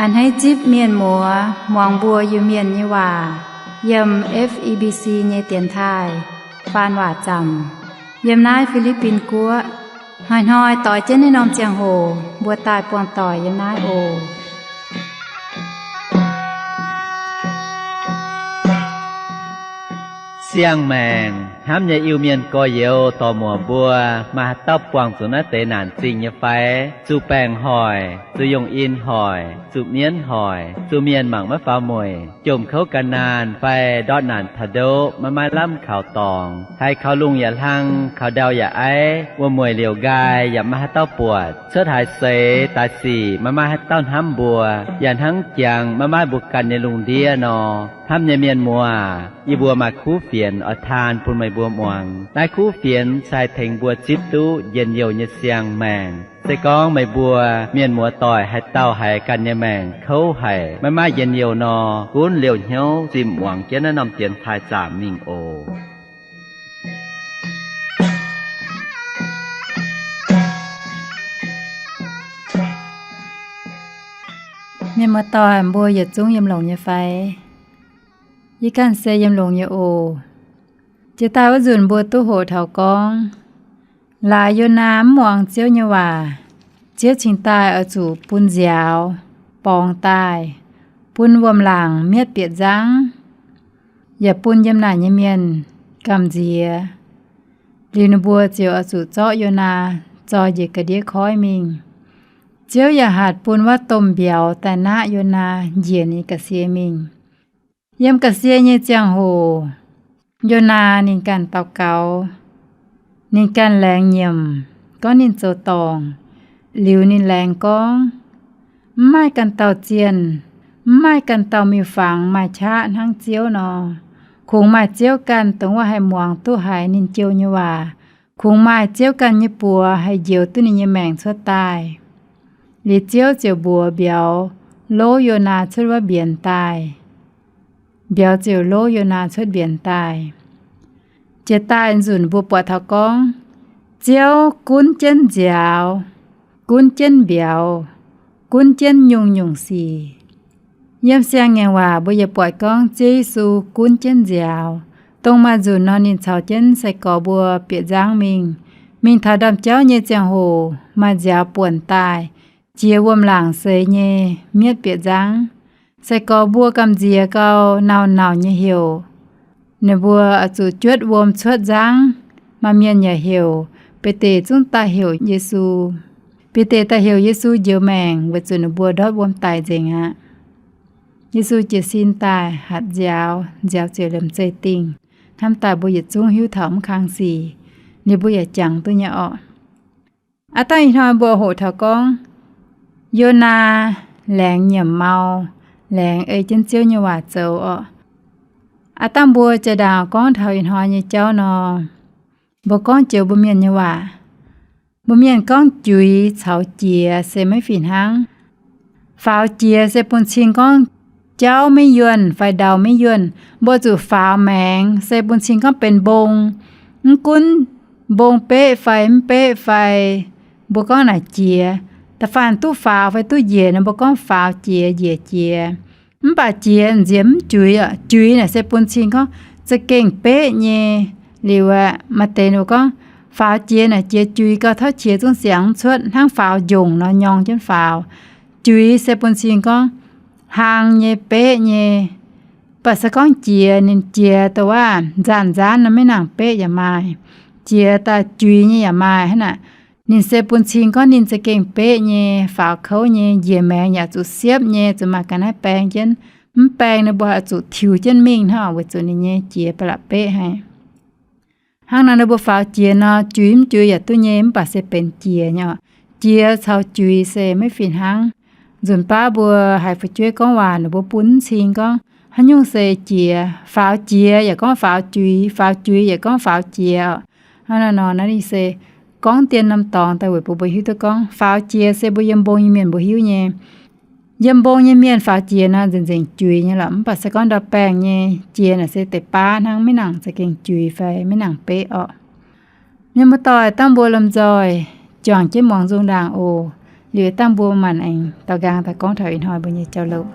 A'hneiv zipv mienh muoz muangx mbuo Iu-Mienh nyei waac yiem F E B C nyei dienx taaih faan waac zaamc yiem naaiv Fi^li^bin Guoqv. Hnoi-hnoi doix jienv naaiv norm ziangh hoc mbuo daaih buangh doic yiem naaiv oc. Siang-maengc hnamv nyei Iu-Mienh gorx-youz dorc-muoc mbuo, maaih haaix dauh buangh zuqc naaiv deix naanc zingh nyei fai? Zuqc baengc hoic, zuqc yongh in hoic, zuqc mienv hoic, zuqc mienh mangc maiv faaux mueic, jomc kouv gan naanh fai ndortv naanc taux ndoqv maiv maaih lamh kaux dorngx, haiz kaux lungh yaac hlang, kaux ndau yaac aiv, wuom-mueic liouc nqaai yaac maiv maaih haaix dauh buatc, cuotv haaix seix daaih sic maiv maaih haaix dauh hnamv mbuo, yaac hnangv jangx maiv maaih mbuo ganh nyei lungh ndiev nor. Hnamv nyei mienh muoz, yie mbuo maaih kuv fienx oix taan bun meih mbuo muangx. Naaiv kuv fienx se haih tengx mbuo zipv duqv njien-youh nyei siang-maengc. Se gorngv meih mbuo mienh muoz doic haaix dauh haiz ganh nyei maengc kouv haic, maiv maaih njien-youh nor, gunv liouh hnyouv zimh muangx jienv naaiv norm dienx taaih zaamc mingh oc. Mienh muoz doic, mbuo yietc zungv yiem longx nyei fai? Yie ganh se yiem longx nyei oc. Jiex daaih wuov nzunc mbuo duqv hoqc taux gorngv, laaix Yonaa mv muangx Ziouv nyei waac, Ziouv cingx daaih oix zuqc bun nziaaux borngz daaih, bun wuom-laangc mietv bieqc nzangv, yaac bun yiem naaic nyei mienh gamh nziex. Liuz ninh mbuo ziouc oix zuqc zorqv Yonaa zoi njiec ga'ndiev koiv mingh. Ziouv yaac hatc bun wuov domh mbiauz daaih naqv Yonaa njiec ninh ga'sie mingh. Yiem ga'sie nyei ziangh hoc, Yonaa ninh ganh daux gaux, ninh ganh laengz nyiemc gorngv ninh zoux dorngc. Liuz ninh laengz gorngv, mv maaih ganh dauh zienh, mv maaih ganh dauh miuc-fangx maaih qaqv hnangv Ziouv nor. Kungx maaih Ziouv ganh dongh wuov haih muangx duqv haiz ninh jou nyei waac. Kungx maaih Ziouv ganh nyei buoz haih njoux duqv ninh nyei maengc cuotv daaih. Liuz Ziouv ziouc mbuox mbiauz lov Yonaa cuotv wuov mbienx daaih. Mbiauz ziouc lov Yonaa cuotv mbienx daaih. Jiex daaih nzunc mbuo buatc taux gorngv, Ziouv gunv jienv nziaaux, gunv jienv mbiauz, gunv jienv nyungc-nyungc sic. Yiem Siang-Ngaengc Waac mbuo yaac buatc gorngv Ziouv Yesu gunv jienv nziaaux, dongh maaih nzunc nor ninh caux jienv sai-gorx mbuo bieqc nzangv mingh, mingh taux ndaamv-jauv nyei ziangh hoc maaih nziaaux buonc daaih, jiex wuom-laangc seix nyei mietv bieqc nzangv. Sai-gorx mbuo gamh nziex gau, nauc-nauc nyei heuc. Ninh mbuo oix zuqc juotv wuom cuotv nzangv. Maaih mienh yaac heuc, Bide zungv daaih heuc Yesu. Bide daaih heuc Yesu njoux maengc weic zuqc ninh mbuo ndortv wuom daic nzengc aqv. Yesu jiez sin daaih hatc nziaaux, nziaaux ziouc liemh zeih dingh. Hnamv daaih mbuo yietc zungv hiuv taux mv kang sic, ninh mbuo yaac jangx duqv nyei orqc. Aav dangh ih hnoi mbuo hoqc taux gorngv, Yonaa laengz nyiemc mau, laengz ei jienv Ziouv nyei waac zoux orqc. Aav dangh mbuo jiex ndaangc gorngv taux ih hnoi nyei jauv nor, mbuo gorngv joux mbuo mienh nyei waac. Mbuo mienh gorngv juix caux jiex se maiv fih hnangv. Faaux jiex se bun cing gorngv jauv maiv yuonh fai ndau maiv yuonh. Mbuo zuqc faaux maengx se bun cing gorngv benx mbong. Mv gunv mbong beqv fai mv beqv fai, mbuo gorngv naaic jiex. Da'faanh duqv faaux fai duqv njiec nor mbuo gorngv faaux jiex, njiec jiex. Mv baac jiex nziex mv juix orqc. Juix naaic se bun cing gorngv za'gengh beqv nyei. Liuz aeqv, maaih deix ninh gorngv faaux jiex naaic jiex juix gau tauv qiex zungv siangx mv cuotv, hnangv faaux njongc nor nyorng jienv faaux. Juix se bun cing gorngv hlang nyei, beqv nyei. Mv baac se gorngv jiex, ninh jiex dongh wuov nzaanh nzaanv nor maiv nangc beqv yaac maaih. Jiex daaih juix nyei yaac maaih hnangv naaic. Ninh se bun cing gorngv ninh za'gengh beqv nyei, faaux kouv nyei, njiec maengx yaac zuqc siepv nyei, zuqc maaih ga'naaiv baeng jienv. Mv baeng ninh mbuo oix zuqc tiux jienv mingh hnangv weic zuqc ninh nyei jiex ba'laqc beqv haic. Hnangv nor ninh mbuo faaux jiex nor, juix mv juix yaac duqv nyei, mv baac se benx jiex nyei orqc. Jiex caux juix se maiv fih hnangv. Nzunc baav mbuo haiz fu'jueiv gorngv waac ninh mbuo bun mv cing gorngv haaix nyungc se jiex. Faaux jiex yaac gorngv faaux juix, faaux juix yaac gorngv faaux jiex orqc. Hnangv naaiv nor naaiv ninh se gorngv dien norm dorngx daaih weic bun mbuo hiuv duqv gorngv faaux jiex se mbuo yiem mbong nyei mienh mbuo hiuv nyei. Yiem mbong nyei mienh faaux jiex nor nzengc nzengc juix nyei lorqc, mv baac se gorngv ndau baengh nyei jiex naaic se deix-baav hnangv, maiv nangc za'gengh juix fai maiv nangc beqv orqc. Mienh muoz-doic, dangh mbuo lomh nzoih juangc jienv muangx nzung ndaangc oc. Liuz dangh mbuo maanc aengx daux nqaang daaih gorngv taux ih hnoi mbuo nyei jauv-louc.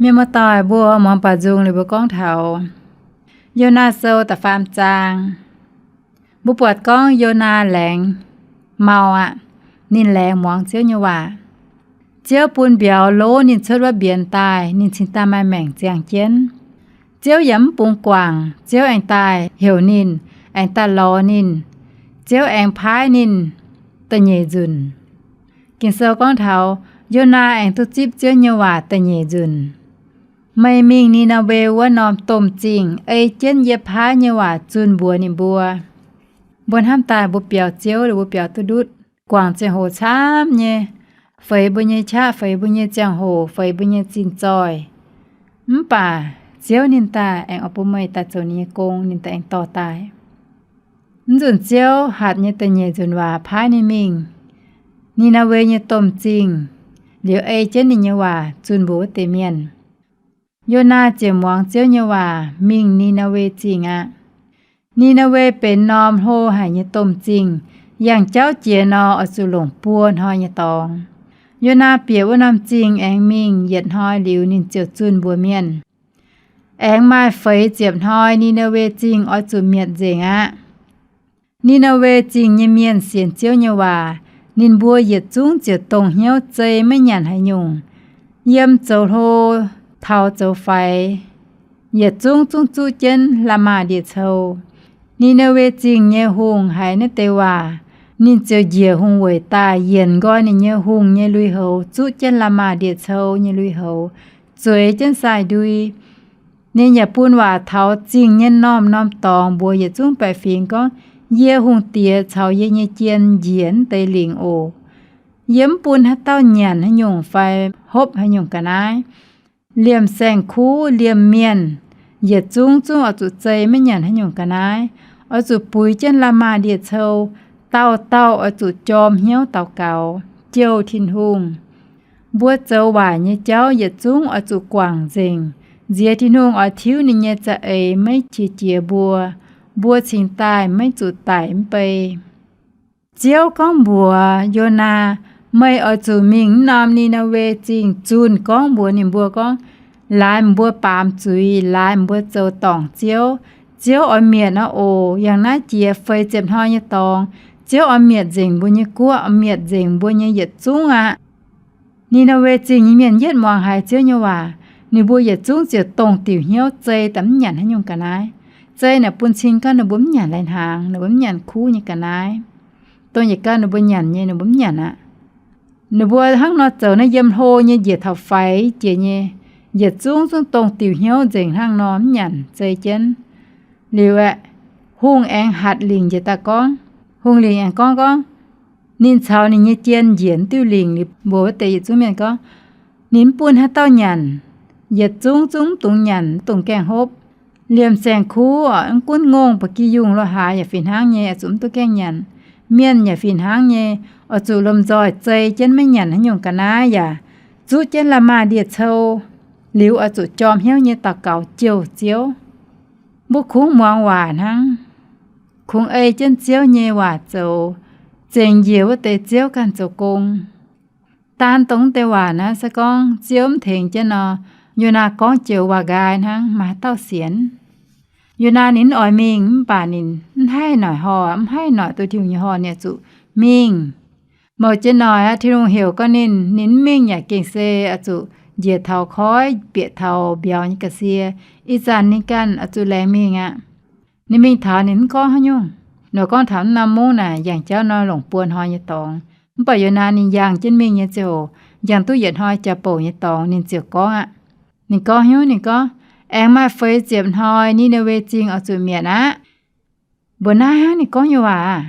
Mienh muoz-doic, mbuo muangx baaux nzung liuz mbuo gorngv taux Yonaa Sou da'faam zaang. Mbuo buatc gorngv Yonaa laengz mau aqv. Ninh laengz muangx Ziouv nyei waac. Ziouv bun mbiauz lov ninh cuotv wuov mbienx daaih, ninh cingx daaih maaih maengc ziangh jienv. Ziouv yaac mv bungx guangc, Ziouv aengx daaih heuc ninh, aengx daaih lorz ninh. Ziouv aengx paaiv ninh da'nyeic nzunc. Ging-Sou gorngv taux Yonaa aengx duqv zipv Ziouv nyei waac da'nyeic nzunc. Meih mingh Ni^naa^we wuov norm domh zingh ei jienv yie paaiv nyei waac zunh mbuox ninh mbuo. Mbuo hnamv daaih mbuo biaux Ziouv, mbuo biaux duqv ndutv, guangc ziangh hoc camv nyei, feix mbuo nyei qaqv, feix mbuo nyei ziangh hoc, feix mbuo nyei zinh zoih. Mv baac Ziouv ninh daaih aengx oix bun meih daaih zoux ninh nyei gong, ninh daaih aengx dorh daaih. Mv nzunc Ziouv hatc nyei da'nyeic nzunc waac paaiv ninh mingh Ni^naa^we nyei domh zingh, liuz ei jienv ninh nyei waac zunh mbuox wuov deix mienh. Yonaa ziouc muangx Ziouv nyei waac mingh Ni^naa^we Zingh aqv. Ni^naa^we benx norm hlo haic nyei domh zingh, yangh jauv jiex nor oix zuqc longc buo hnoi nyei dorngx. Yonaa bieqc wuov norm zingh aengx mingh yietc hnoi liuz ninh ziouc zunh mbuox mienh. Aengx maaih feix ziepc hnoi Ni^naa^we Zingh oix zuqc mietc nzengc aqv. Ni^naa^we Zingh nyei mienh sienx Ziouv nyei waac, ninh mbuo yietc zungv ziouc dongh hnyouv zei maiv nyanc haaix nyungc. Yiem zoux hlo taux zoux faix, yietc zungv zungv zuqv jienv la'maah ndie-cou. Ni^naa^we Zingh nyei hungh haiz naaiv deix waac, ninh ziouc njiec hungh weic daaih, yienc nqoi ninh nyei hungh nyei lui-houx, zuqv jienv la'maah ndie-cou nyei lui-houx, zueiz jienv sai-ndui. Ninh yaac bun waac taux zingh nyei norm-norm dorngx mbuox yietc zungv baeqc fingx gorngv, Yie hungh diex caux yie nyei jien njiec naaiv deix lingc oc. Yie mv bun haaix dauh nyanc haaix nyungc fai hopv haaix nyungc ga'naaiv. Liemh saeng-kuv, liemh mienh, yietc zungv zungv oix zuqc zei maiv nyanc haaix nyungc ga'naaiv. Oix zuqc buix jienv la'maah ndie-cou, dauh dauh oix zuqc jorm hnyouv daux gaux jouh Tin-Hungh. Mbuo zoux waaic nyei jauv yietc zungv oix zuqc guangc nzengc. Nziex Tin-Hungh oix tiuv ninh nyei za'eix maiv qiex jiez mbuo. Mbuo cingx daaih maiv zuqc daic mv bei. Ziouv gorngv mbuox Yonaa, Meih oix zuqc mingh mv norm Ni^naa^we Zingh zunh gorngv mbuox ninh mbuo gorngv, Laaix mbuo baamz zuiz, laaix mbuo zoux dorngc Ziouv. Ziouv oix mietc aqv oc. Yangh naaiv jiex feix ziepc hnoi nyei dorngx, Ziouv oix mietc nzengc mbuo nyei guoqv, oix mietc nzengc mbuo nyei yietc zungv aqv. Ni^naa^we Zingh nyei mienh yietv muangx haiz Ziouv nyei waac, ninh mbuo yietc zungv ziouc dongh diuc hnyouv zei daaih mv nyanc haaix nyungc ga'naaiv. Zei naaic bun cing gau ninh mbuo mv nyanc lai-hnaangx, ninh mbuo mv nyanc kuv nyei ga'naaiv. Dongh yietc gau ninh mbuo nyanc nyei ninh mbuo mv nyanc aqv. Ninh mbuo hnangv nor zoux naaiv yiem hlo nyei njiec taux faix jiex nyei, yietc zungv zungv dongh diuc hnyouv nzengc hnangv nor mv nyanc zei jienv. Liuz aeqv, hungh aengx hatc lingc njiec daaih gorngv, hungh lingc aengx gorngv gorngv, ninh caux ninh nyei jien njiec diuh lingc liuz mbuox wuov deix yietc zungv mienh gorngv, Ninh mv bun haaix dauh nyanc. Yietc zungv zungv mv dungx nyanc, mv dungx gaengh hopv. Liemh saeng-kuv oc, mv gunv ngongh ba'gi yungh lo haaix yaac fih hnangv nyei, oix zuqc mv duqv gaengh nyanc. Mienh yaac fih hnangv nyei, oix zuqc lomh nzoih zei jienv maiv nyanc haaix nyungc ga'naaiv yaac zuqv jienv la'maah ndie-cou. Liuz oix zuqc jorm hnyouv nyei daux gaux jouh Ziouv. Mbuo kungx muangx waac hnangv, kungx ei jienv Ziouv nyei waac zoux, zengc njiec wuov deix Ziouv ganh zoux gong. Daan dongh deix waac naaiv se gorngv Ziouv mv tengx jienv nor, Yonaa gorngv joux waac-nqaai hnangv, maaih haaix dauh sienx? Yonaa ninh mv oix mingh mv baac ninh mv haih noic horh, mv haih noic duqv Tin-Hungh nyei horh, ninh oix zuqc mingh. Mouc jiex noic aqv, Tin-Hungh heuc gorngv ninh, ninh mv mingh yaac gengh se oix zuqc njiec taux koiv, bieqc taux mbiauz nyei ga'sie. Ih zanc ninh ganh oix zuqc laengz mingh aqv. Ninh mingh taux ninh mv gorngv haaix nyungc. Nor gorngv taux mv norm mungv naaic, yangh jauv nor longc buo hnoi nyei dorngx. Mv baac Yonaa ninh yangh jienv mingh nyei ziouc, yangh duqv yietc hnoi jaa-bouc nyei dorngx ninh ziouc gorngv aqv. Ninh gorngv hnyouv, ninh gorngv, Aengx maaih feix ziepc hnoi Ni^naa^we Zingh oix zuqc mietc aqv. Mbuox naaiv hnangv ninh gorngv nyei waac.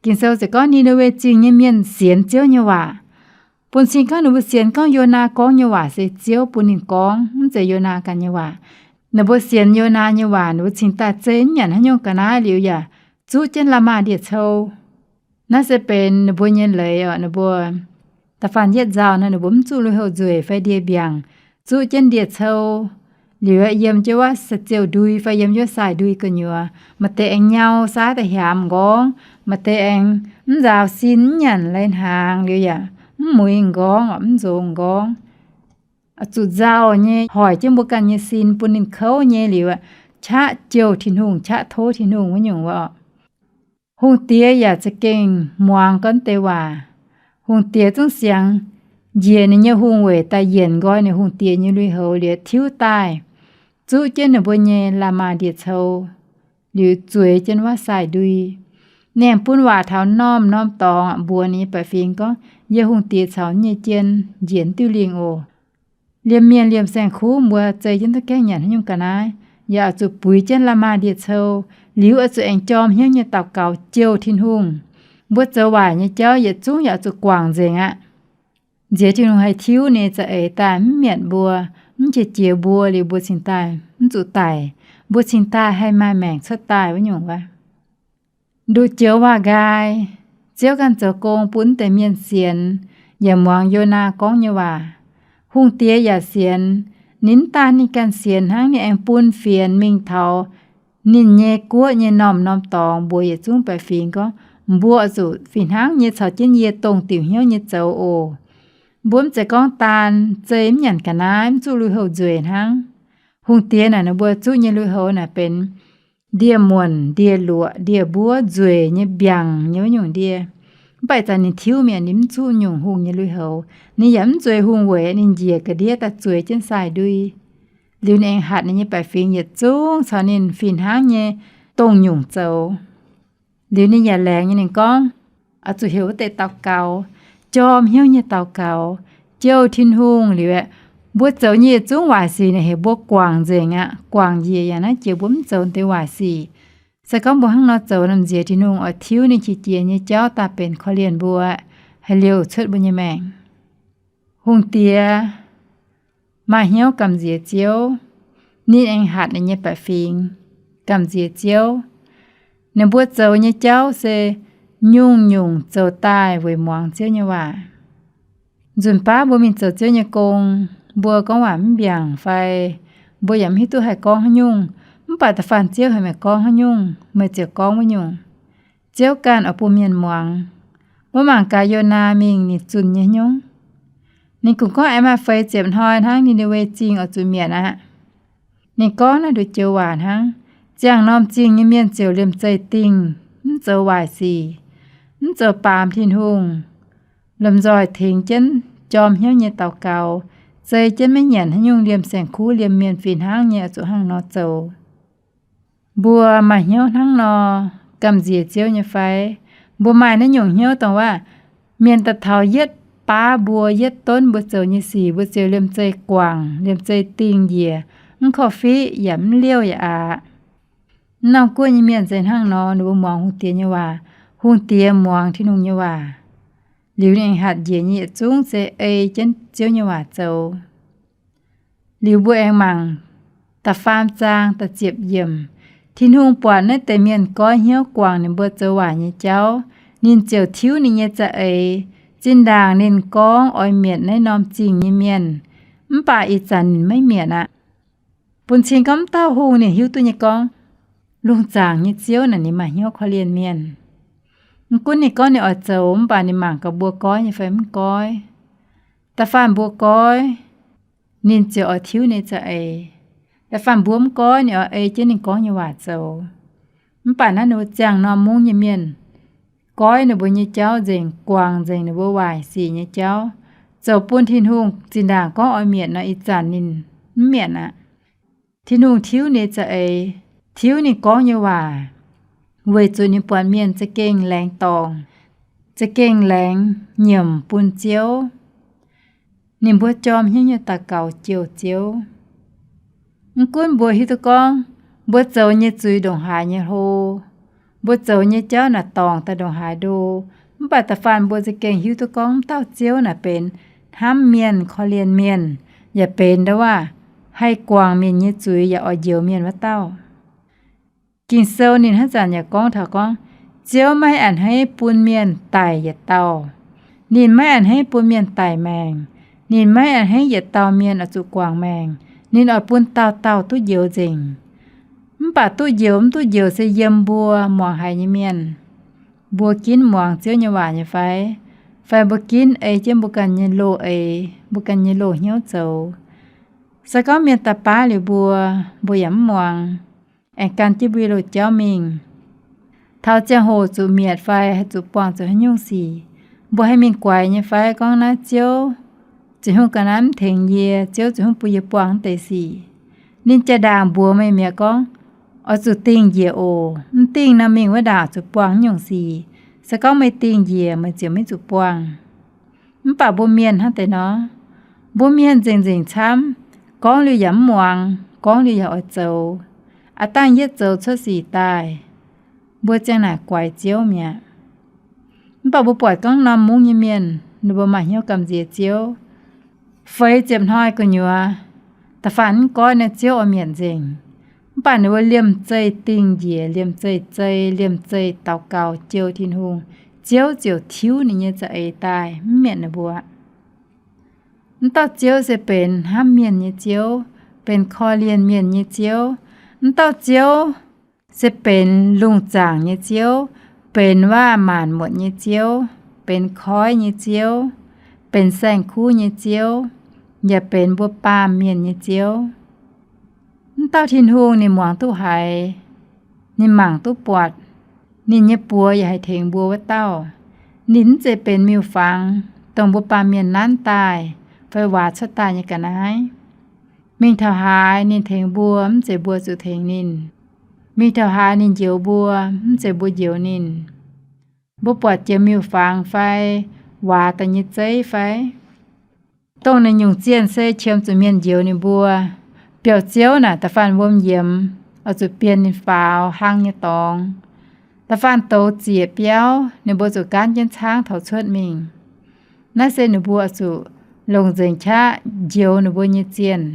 Ging-Sou ziouc gorngv Ni^naa^we Zingh nyei mienh sienx Ziouv nyei waac. Bun cing gorngv ninh mbuo sienx gorngv Yonaa gorngv nyei waac se Ziouv bun ninh gorngv, mv zeiz Yonaa ganh nyei waac. Ninh mbuo sienx Yonaa nyei waac, ninh mbuo cingx daaih zei mv nyanc haaix nyungc ga'naaiv liuz yaac zuqv jienv la'maah ndie-cou. Naaiv se benx ninh mbuo nyei leiz oc. Ninh mbuo da'faanh yietv nzauh nor ninh mbuo mv zuqc lui-houx nzueic fai ndie-mbiaangc, zuqv jienv ndie-cou. Liuz yiem jienv wuov saa-ziouh ndui fai yiem jienv wuov sai-ndui gu'nyuoz, maaih deix aengx nyau saaiv da'hiaamx m'nqorngv, maaih deix aengx mv nzaaux sin, mv nyanc lai-hnaangx liuz yaac mv muiz m'nqorngv, mv nzongx m'nqorngv. Zuqc nzauh nyei hoic jienv mbuo ganh nyei sin bun ninh kouv nyei liuz, qaqv jouh Tin-Hungh, qaqv tov Tin-Hungh wuov nyungc wuov oc. Hungh diex yaac za'gengh muangx gorngv deix waac. Hungh diex zungv siangx njiec ninh nyei hungh weic daaih yienc nqoi ninh hungh diex nyei lui-houx liuz tiuv daaih, zuqv jienv ninh mbuo nyei la'maah ndie-cou, liuz zueiz jienv wuov sai-ndui. Ninh aengx bun waac taux norm-norm dorngx mbuox ninh nyei baeqc fingx gorngv, Yie hungh diex caux nyei jien njiec diuh lingh oc. Liemh mienh liemh saeng-kuv mbuo zei jienv duqv gaengh nyanc haaix nyungc ga'naaiv, yaac oix zuqc buix jienv la'maah ndie-cou, liuz oix zuqc aengx jorm hnyouv nyei daux gaux jouh Tin-Hungh. Mbuo zoux waaic nyei jauv yietc zungv yaac oix zuqc guangc nzengc aqv. Nziex Tin-Hungh haih tiuv ninh za'eix daaih mv mietc mbuo, mv qiex jiez mbuo liuz mbuo cingx daaih mv zuqc daic, mbuo cingx daaih haih maaih maengc cuotv daaih wuov nyungc wuov. Nduqc joux waac-nqaai, Ziouv ganh zoux gong bun deix mienh sienx, yaac muangx Yonaa gorngv nyei waac. Hungh diex yaac sienx. Ninh mv daan ninh ganh sienx hnangv, ninh aengx bun fienx mingh taux ninh nyei guoqv nyei norm-norm dorngx mbuox yietc zungv baeqc fingx gorngv, Mbuo zuqc fih hnangv nyei caux jienv yie dongh diuc hnyouv nyei zoux oc. Mbuo mv zeiz gorngv daan zei mv nyanc ga'naaiv mv zuqc lui-houx nzueic hnangv. Hungh diex naaic ninh mbuo zuqv nyei lui-houx naaic benx ndie-muonc, ndie-luoqc, ndie-mbuov, nzueic nyei, mbiaangc nyei wuov nyungc ndie. Mv baac ih zanc ninh tiuv mienh, ninh mv zuqv nyungc hungh nyei lui-houx. Ninh yaac mv zueiz hungh weic ninh njiec ga'ndiev daaih zueiz jienv sai-ndui. Liuz ninh aengx hatc ninh nyei baeqc fingx yietc zungv caux ninh fih hnangv nyei dongh nyungc zoux. Liuz ninh yaac laengz nyei, ninh gorngv, oix zuqc heuc wuov deix daux gaux, jorm hnyouv nyei daux gaux, jouh Tin-Hungh liuz aeqv, mbuo zoux nyei yietc zungv waaic sic ninh heuc mbuo guangc nzengc aqv. Guangc njiec yaac naaiv jiex mbuo mv zoux deix waaic sic. Se gorngv mbuo hnangv nor zoux, nziex Tin-Hungh oix tiuv ninh qiex jiez nyei jauv daaih benx korv-lienh mbuo, haaix liouh cuotv mbuo nyei maengc. Hungh diex maaih hnyouv gamh nziex Ziouv, ninh aengx hatc ninh nyei baeqc fingx gamh nziex Ziouv. Ninh mbuo zoux nyei jauv se nyungc-nyungc zoux daaih weic muangx Ziouv nyei waac. Nzunc baav mbuo mingh zoux Ziouv nyei gong, mbuo gorngv waac mv mbiaangc fai mbuo yaac mv hiuv duqv haih gorngv haaix nyungc, mv baac da'faanh Ziouv heuc meih gorngv haaix nyungc, meih ziouc gorngv wuov nyungc. Ziouv ganh oix bun mienh muangx. Mbuo mangc gaax Yonaa mingh ninh zunh nyei nyungc. Ninh kungx gorngv aengx maaih feix ziepc hnoi hnangv Ni^ni^we Zingh oix zuqc mietc aqv. Ninh gorngv naaiv nduqc joux waac hnangv, ziangh norm zingh nyei mienh ziouc liemh zeih dingh, mv zoux waaic sic, mv zoux baamz Tin-Hungh, lomh nzoih tengx jienv jorm hnyouv nyei daux gaux, zei jienv maiv nyanc haaix nyungc, liemh saeng-kuv liemh mienh fih hnangv nyei oix zuqc hnangv nor zoux. Mbuo maaih hnyouv hnangv nor gamh nziex Ziouv nyei fai? Mbuo maaih naaiv nyungc hnyouv dongh waac, mienh daaih taux yietv baav mbuo, yietv donv mbuo zoux nyei sic, mbuo ziouc liemh zeih guangc, liemh zeih dingh njiec, mv korv-fiqv yaac mv liouh yaac aqc. Mv norm guoqv nyei mienh se hnangv nor, ninh mbuo muangx hungh diex nyei waac, hungh diex muangx Tin-Hungh nyei waac. Liuz ninh aengx hatc njiec nyei yietc zungv se ei jienv Ziouv nyei waac zoux. Liuz mbuo aengx mangc da'faam zaang da'ziepc yiemc. Tin-Hungh buatc naaiv deix mienh goiv hnyouv guangc ninh mbuo zoux waaic nyei jauv, ninh ziouc tiuv ninh nyei za'eix. Zinh ndaangc ninh gorngv oix mietc naaiv norm zingh nyei mienh, mv baac ih zanc ninh maiv mietc aqv. Bun cing gorngv mv dauh hungh ninh hiuv duqv nyei gorngv, lungh zaangc nyei Ziouv naaic ninh maaih hnyouv korv-lienh mienh. Mv gunv ninh gorngv ninh oix zoux, mv baac ninh mangc gaax mbuo goiv nyei fai mv goiv. Da'faanh mbuo goiv, ninh ziouc oix tiuv ninh za'eix. Da'faanh mbuo mv goiv, ninh oix ei jienv ninh gorngv nyei waac zoux. Mv baac naaiv ninh mbuo ziangh norm mungv nyei mienh, goiv ninh mbuo nyei jauv nzengc, guangc nzengc ninh mbuo waaic sic nyei jauv, zoux bun Tin-Hungh zinh ndaangc gorngv oix mietc nor, ih zanc ninh mv mietc aqv. Tin-Hungh tiuv ninh za'eix, tiuv ninh gorngv nyei waac, weic zuqc ninh buatc mienh za'gengh laengz dorngc, za'gengh laengz nyiemc bun Ziouv. Ninh mbuo jorm hnyouv nyei daux gaux jouh Ziouv. Mv gunv mbuo hiuv duqv gorngv mbuo zoux nyei zuiz ndongc haaix nyei hlo, mbuo zoux nyei jauv naaic dorngc daaih ndongc haaix ndo, mv baac da'faanh mbuo za'gengh hiuv duqv gorngv mv dauh Ziouv naaic benx hnamv mienh, korv-lienh mienh, yaac benx ndau waac haih guangc mienh nyei zuiz yaac oix njoux mienh wuov dauh. Ging-Sou ninh hnangv zanc yaac gorngv taux gorngv, Ziouv maiv a'hneiv bun mienh daic yietc dauh. Ninh maiv a'hneiv bun mienh daic maengc. Ninh maiv a'hneiv yietc dauh mienh oix zuqc guangc maengc. Ninh oix bun dauh dauh duqv njoux nzengc. Mv baac duqv njoux mv duqv njoux se yiem mbuo muangx haiz nyei mienh. Mbuo ginv muangx Ziouv nyei waac nyei fai? Fai mbuo ginv ei jienv mbuo ganh nyei loz-eix, mbuo ganh nyei loz-hnyouv zoux? Se gorngv mienh daaih baav liuz mbuo, mbuo yaac mv muangx, aengx gan jienv mbuo nyei loz-jauv mingh. Taux ziangh hoc zuqc mietc fai haih zuqc buangh zuqc haaix nyungc sic, mbuo haih mingh guaix nyei fai gorngv naaiv Ziouv, Ziouv Tin-Hungh ga'naaiv mv tengx yie, Ziouv Tin-Hungh bun yie buangh naaiv deix sic. Ninh jaa-ndaangc mbuox meih mi'aqv gorngv, oix zuqc dingh njiec oc. Mv dingh nor mingh wuov ndaangc zuqc buangh naaiv nyungc sic. Se gorngv meih dingh njiec, meih ziouc maiv zuqc buangh. Mv baac mbuo mienh hnangv deix nor, mbuo mienh nzengc-nzengc camv, gorngv liuz yaac mv muangx, gorngv liuz yaac oix zoux. Aav dangh yietv zoux cuotv sic daaih, mbuo ziang naaic guaix Ziouv mi'aqv. Mv baac mbuo buatc gorngv norm mungv nyei mienh, ninh mbuo maaih hnyouv gamh nziex Ziouv. Feix ziepc hnoi gu'nyuoz, da'faanh mv goiv naaiv Ziouv oix mietc nzengc. Mv baac ninh mbuo liemh zeih dingh njiec, liemh zeih zei, liemh zeih daux gaux jouh Tin-Hungh, Ziouv ziouc tiuv ninh nyei za'eix daaih mv mietc ninh mbuo. Mv dauh Ziouv se benx hnamv mienh nyei Ziouv, benx korv-lienh mienh nyei Ziouv. Mv dauh Ziouv se benx lungh zaangc nyei Ziouv, benx waac-maanc muotc nyei Ziouv, benx koiv nyei Ziouv, benx saeng-kuv nyei Ziouv, yaac benx mbuo baamh mienh nyei Ziouv. Mv dauh Tin-Hungh ninh muangx duqv haiz, ninh mangc duqv buatc, ninh nyei buoz yaac haih tengx mbuo wuov dauh. Ninh mv zeiz benx miuc-fangx, dongh mbuo baamh mienh nanv daaih fai waac cuotv daaih nyei ga'naaiv. Mingh taux haaix ninh tengx mbuo, mv zeiz mbuo zuqc tengx ninh. Mingh taux haaix ninh njoux mbuo, mv zeiz mbuo njoux ninh. Mbuo buatc jiex miuc-fangx fai waac daaih nyei zeiv fai? Dongh naaiv nyungc zienh se qiemx zuqc mienh njoux ninh mbuo. Biauv-ziouv naaic da'faanh wuom yiemx, oix zuqc bienh ninh faaux hlang nyei dorngx. Da'faanh douz ziec biauv, ninh mbuo zuqc gaanv jienv caangv taux cuotv mingh. Naaiv se ninh mbuo oix zuqc longc nzengc qaqv njoux ninh mbuo nyei zienh.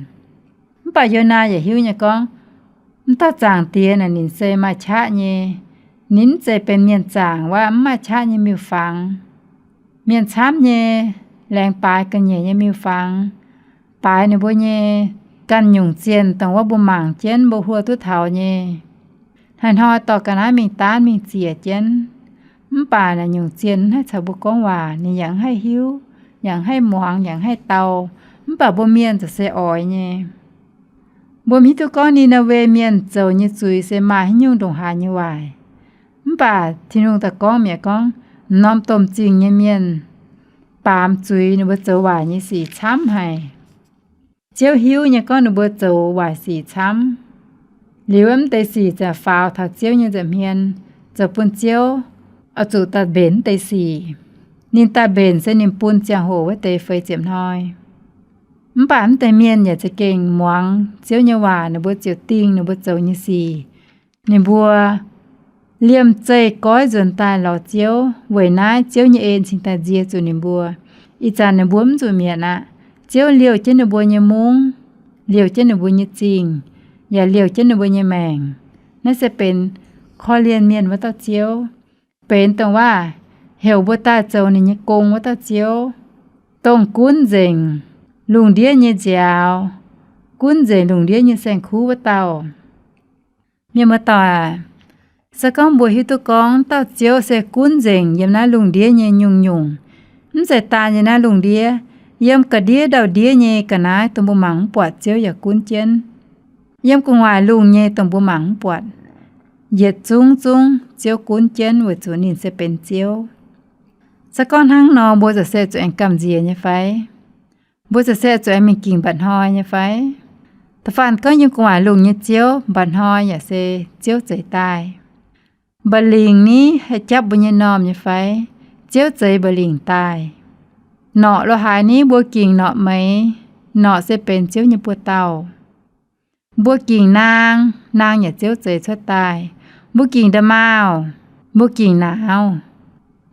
Mv baac Yonaa yaac hiuv nyei gorngv, mv dauh zaangc diex naaic ninh se maaih qaqv nyei. Ninh mv zeiz benx mienh zaangc wuov mv maaih qaqv nyei miuc-fangx. Mienh camv nyei, laengz baaix ga'nyiec nyei miuc-fangx, baaix ninh mbuo nyei ganh nyungc zienh dongh wuov mbuo mangc jienv mbuo hluo duqv taux nyei. Hnoi-hnoi dorh ga'naaiv mingh daanv mingh ziec jienv. Mv baac naaic nyungc zienh mv haih caux mbuo gorngv waac, ninh yaac mv haih hiuv, yaac mv haih muangx, yaac mv haih dau. Mv baac mbuo mienh za'gengh se oix nyei. Mbuo hiuv duqv gorngv Ni^naa^we Mienh zoux nyei zuiz se maaih haaix nyungc ndongc haaix nyei waaic. Mv baac Tin-Hungh daaih gorngv mi'aqv gorngv, norm domh zingh nyei mienh baamz zuiz ninh mbuo zoux waaic nyei sic camv haic. Ziouv hiuv nyei gorngv ninh mbuo zoux waaic sic camv. Liuz mv deix sic ziouc faaux taux Ziouv nyei nza'hmien, zoux bun Ziouv oix zuqc daaih mbenc mv deix sic. Ninh daaih mbenc se ninh bun ziangh hoc wuov deix feix ziepc hnoi. Mv baac mv deix mienh yaac za'gengh muangx Ziouv nyei waac, ninh mbuo ziouc dingh ninh mbuo zoux nyei sic. Ninh mbuo liemh zeih goiv nzuonx daaih lorz Ziouv, weic naaiv Ziouv nyei en cingx daaih nzie zuqc ninh mbuo. Ih zanc ninh mbuo mv zuqc mietc aqv. Ziouv liouh jienv ninh mbuo nyei mungv, liouh jienv ninh mbuo nyei zingh, yaac liouh jienv ninh mbuo nyei maengc. Naaiv se benx korv-lienh mienh wuov dauh Ziouv, benx dongh waac heuc mbuo daaih zoux ninh nyei gong wuov dauh Ziouv, dongh gunv nzengc lungh ndiev nyei nziaaux, gunv nzengc lungh ndiev nyei saeng-kuv wuov dauh. Mienh muoz-doic, se gorngv mbuo hiuv duqv gorngv dauh Ziouv se gunv nzengc yiem naaiv lungh ndiev nyei nyungc-nyungc, mv zeiz daan yiem naaiv lungh ndiev, yiem ga'ndiev ndau-ndiev nyei ga'naaiv dongh mbuo mangc mv buatc Ziouv yaac gunv jienv. Yiem gu'nguaaic lungh nyei dongh mbuo mangc mv buatc, yietc zungv zungv Ziouv gunv jienv weic zuqc ninh se benx Ziouv. Se gorngv hnangv nor, mbuo za'gengh se zuqc aengx gamh nziex nyei fai? Mbuo za'gengh se zuqc aengx mingh gingc mba'hnoi nyei fai? Da'faanh gorngv yiem gu'nguaaic lungh nyei Ziouv, mba'hnoi yaac se Ziouv zeix daaih. Mba'lingc ni haih japv mbuo nyei m'normh nyei fai? Ziouv zeix mba'lingc daaih. Norqc lo haaix ni mbuo gingc norqc meix, norqc se benx Ziouv nyei buoz-dauh. Mbuo gingc naang, naang yaac Ziouv zeix cuotv daaih. Mbuo gingc nda'maauh, mbuo gingc naauv,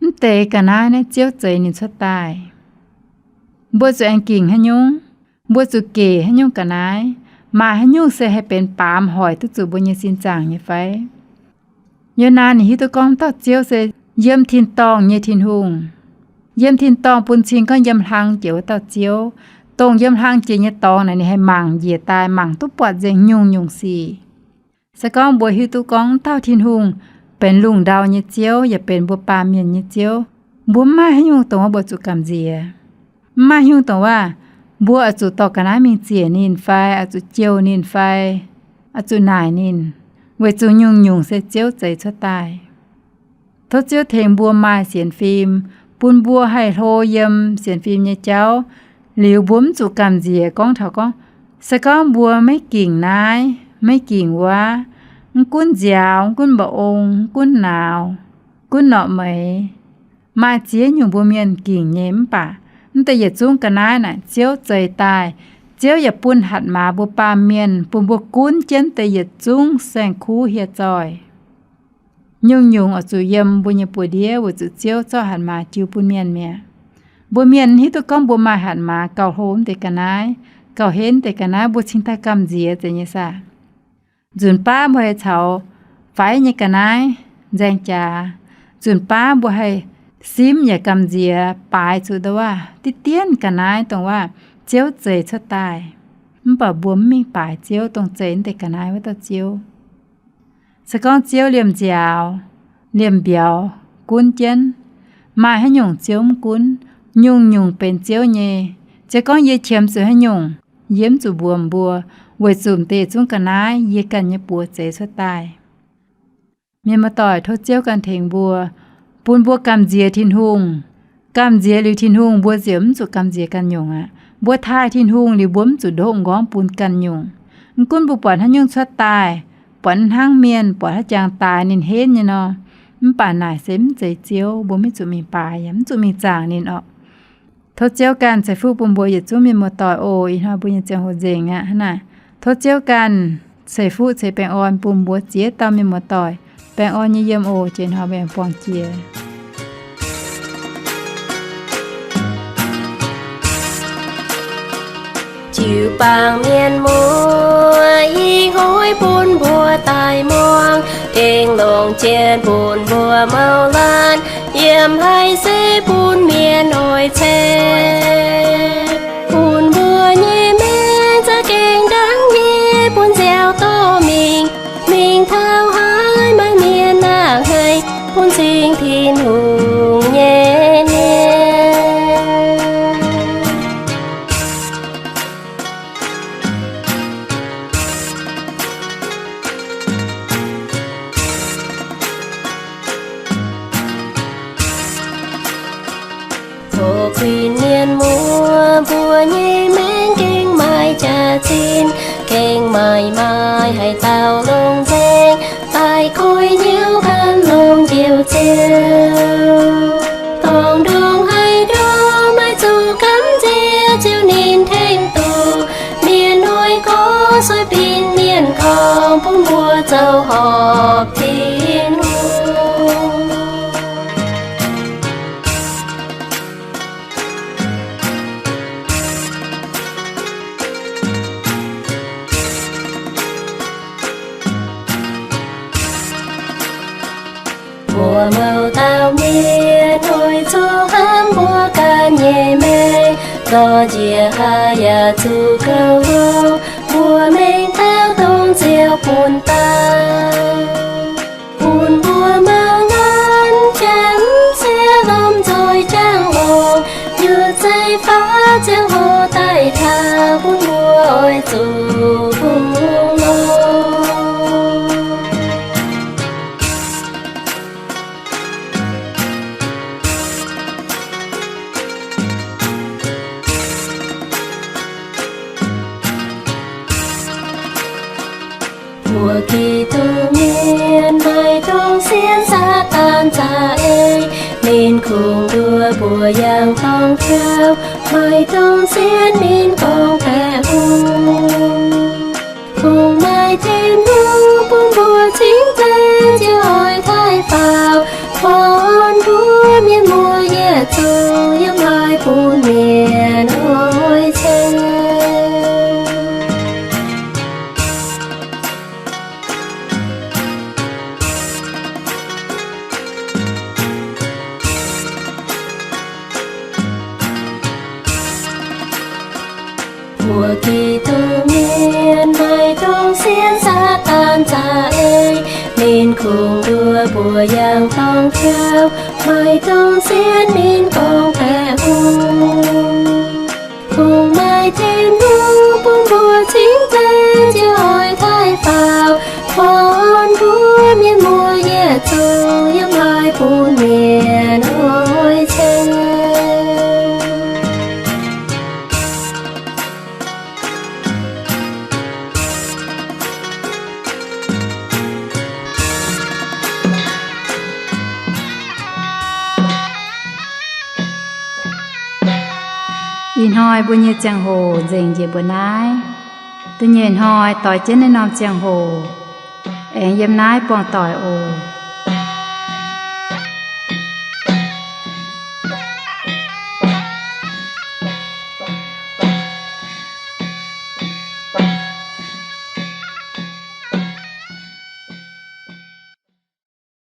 mv deix ga'naaiv naaiv Ziouv zeix ninh cuotv daaih. Mbuo zuqc aengx gingc haaix nyungc? Mbuo zuqc gec haaix nyungc ga'naaiv? Maaih haaix nyungc se haih benx baamz hoic duqv zuqc mbuo nyei sin zaangc nyei fai? Yonaa ninh hiuv duqv gorngv dauh Ziouv se yiem tin-dorngh nyei Tin-Hungh. Yiem tin-dorngh bun cing gorngv yiem hlang jiex wuov dauh Ziouv, dongh yiem hlang jiex nyei dorngx naaic ninh haih mangc njiec daaih, mangc duqv buatc nzengc nyungc-nyungc sic. Se gorngv mbuo hiuv duqv gorngv dauh Tin-Hungh benx lungh ndau nyei Ziouv yaac benx mbuo baamh mienh nyei Ziouv, mbuo mv maaih haaix nyungc dongh wuov mbuo zuqc gamh nziex. Mv maaih haaix nyungc dongh waac mbuo oix zuqc dorh ga'naaiv mingh ziec ninh fai, oix zuqc jouh ninh fai, oix zuqc naaic ninh, weic zuqc nyungc-nyungc se Ziouv zeix cuotv daaih. Tov Ziouv tengx mbuo maaih sienx fim, bun mbuo haih hlo yiem sienx fim nyei jauv. Liuz mbuo mv zuqc gamh nziex gorngv taux gorngv, se gorngv mbuo maiv gingc naaiv, maiv gingc wuov, mv gunv nziaaux, mv gunv mba'ong, mv gunv nauz, gunv norqc meix, maaih ziex nyungc mbuo mienh gingc nyei mv baac, mv deix yietc zungv ga'naaiv naaic Ziouv zeix daaih. Ziouv yaac bun hatc maaz mbuo baamh mienh, bun mbuo gunv jienv deix yietc zungv saeng-kuv hieh zoih. Nyungc-nyungc oix zuqc yiem mbuo nyei buoz-ndiev weic zuqc Ziouv zorqv hatc maaz jiu bun mienh mi'aqv. Mbuo mienh hiuv duqv gorngv mbuo maaih hatc maaz gauh hlo mv deix ga'naaiv, gauh henv deix ga'naaiv, mbuo cingx daaih gamh nziex zeiz nyei saah? Nzunc baav mbuo haih caux faix nyei ga'naaiv nzaeng jaax. Nzunc baav mbuo haih simv yaac gamh nziex baaix zuqc ndau wuov diqv dienv ga'naaiv dongh wuov Ziouv zeix cuotv daaih. Mv baac mbuo mv mingh baaix Ziouv dongh zeix mv deix ga'naaiv wuov dauh Ziouv. Se gorngv Ziouv liemh nziaaux, liemh mbiauz gunv jienv, maaih haaix nyungc Ziouv mv gunv? Nyungc-nyungc benx Ziouv nyei. Se gorngv yie qiemx zuqc haaix nyungc, yie mv zuqc mbuox mbuo, weic zuqc mv deix zungv ga'naaiv yie ganh nyei buoz zeix cuotv daaih. Mienh muoz-doic, tov Ziouv ganh tengx mbuo, bun mbuo gamh nziex Tin-Hungh. Gamh nziex liuz Tin-Hungh, mbuo ziouc mv zuqc gamh nziex ganh nyungc aqv. Mbuo taaih Tin-Hungh liuz, mbuo mv zuqc ndoqv m'nqorngv bun ganh nyungc. Mv gunv mbuo buatc haaix nyungc cuotv daaih, buatc hnangv mienh, buatc haaix jangx daaix ninh henv nyei nor, mv baac naaic se mv zeiz Ziouv, mbuo maiv zuqc mingh baaix yaac mv zuqc mingh zaangc ninh orqc. Tov Ziouv ganh ceix fuqv bun mbuo yietc zungv mienh muoz-doic oc. Ih hnoi mbuo nyei ziangh hoc nzengc aqv hnangv naaic. Tov Ziouv ganh ceix fuqv ceix baengh orn bun mbuo ziex dauh mienh muoz-doic. Baengh orn nyei yiem oc. Jiex hnoi mbuo buangh jiex. Jiu-baang mienh muoz, ih hnoi bun mbuo daaih muangx, gengh longc jien bun mbuo mouz laanh, yiem haiz se bun mienh oix ceng. Bun mbuo nyei maengc za'gengh ndangv nyei bun nziaaux dorh mingh, mingh taux haaix maaih mienh nangh haic, bun cing Tin-Hungh nyei mienh. Oc kuinx mienh muoz, mbuo nyei maengc gengh maaih jaax-zinh, gengh maaih maaih haaix dauh longc nzaeng, daaih koiv hnyouv gan longc njoux Ziouv. Dongh ndongc haaix ndongc maiv zuqc gamh nziex Ziouv ninh tengx duqv. Mienh noic gorx sueih binc mienh gorngv, bun mbuo zoux horpc Tin-Hungh. Mbuo mouz dauh mienh noic zuqc hnamv mbuo ganh nyei maengc, zorqv njiec haaix yaac zuqc gauh longx. Mbuo mengh taux dongh Ziouv bun daaih, bun mbuo mangc nanv janx se lomh nzoih jangx longx, nyutc zeiv faaux ziangh hoc daaih taux, bun mbuo oix zuqc bungx longx. Mbuo Giduc mienh maaih dongh sienx Saadaan za'eix, ninh kungx nduov mbuo yangh dorngx jauv. Maaih dongh sienx ninh gorngv baeqc hungh. Kungx maaih Tin-Hungh bun mbuo cingx deix, Ziouv oix taaih faaux, gorngv mbuo mienh muoz yietc zungv yiem haaix bun mienh oix ceng. Mbuo Giduc mienh maaih dongh sienx Saadaan za'eix, ninh kungx nduov mbuo yangh dorngx jauv. Maaih dongh sienx ninh gorngv baeqc hungh. Kungx maaih Tin-Hungh bun mbuo cingx deix, Ziouv oix taaih faaux, gorngv mbuo mienh muoz yietc zungv yiem haaix bun mienh oix ceng. Ih hnoi mbuo nyei ziangh hoc nzengc njiec mbuo naaiv. Da'nyeic hnoi doix jienv naaiv norm ziangh hoc aengx yiem naaiv buangh doic oc.